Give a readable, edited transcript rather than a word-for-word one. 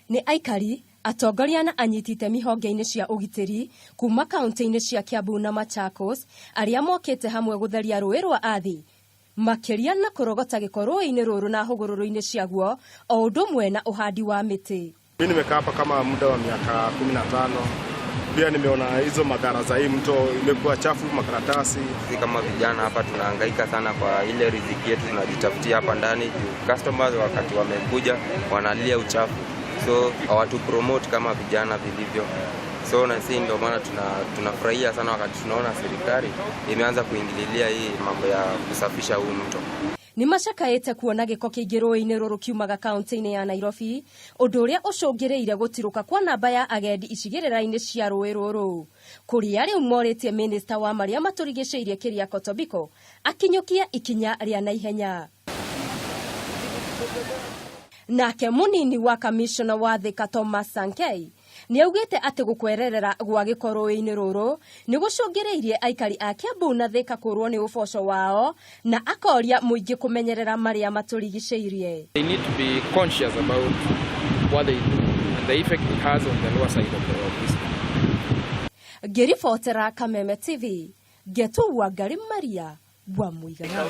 Nĩ aikari, atongoria na anyiti itemi honge-inĩ cia ũgitĩri kuma kaunti-inĩ cia Kiambu na Machakos arĩa mokĩte hamwe gũtheria rũĩ rwa Athi makĩria na kũrogota gĩko rũĩ-inĩ rũrũ na hũgũrũrũ-inĩ ciaguo o ũndũ ũmwe na ũhandi wa mĩtĩ. Mimi nimekaa hapa kama muda wa miaka 15. Pia nimeona hizo madhara za hii mto, imekuwa chafu, makaratasi. Sisi kama vijana hapa tunahangaika sana kwa ile riziki yetu tunajitafutia hapa ndani juu customers wakati wamekuja wanalia uchafu, so hawatu promote kama vijana vilivyo. So na sisi ndio maana tunafurahia sana wakati tunaona serikali imeanza kuingililia hii mambo ya kusafisha huu mto. Nĩ macakaĩte kuona gĩko kĩingĩ rũĩ-inĩ rũrũ kiumaga kaunti-inĩ ya Nairobi, ũndũ ũrĩa ũcũngĩrĩire gũtirũka kwa namba ya agendi icigĩrĩra-inĩ cia rũĩ rũrũ, kũrĩa rĩu morĩtie minista wa marĩa matũrigicĩirie Keriako Tobiko akinyũkie ikinya rĩa naihenya. Nake mũnini wa kamishona wa Thika Thomas Sankei nĩ augĩte atĩ gũkwererera gwa gĩko rũĩ-inĩ rũrũ nĩ gũcũngĩrĩirie aikari a Kiambu na Thika kũrwo nĩ ũboco wao na akoria mũingĩ kũmenyerera marĩa matũrigicĩirie. They need to be conscious about what they do and the effect it has on the lower side of the road. Ngĩribotera Kameme TV, ngetuwa Ngari Maria wa Mũigana.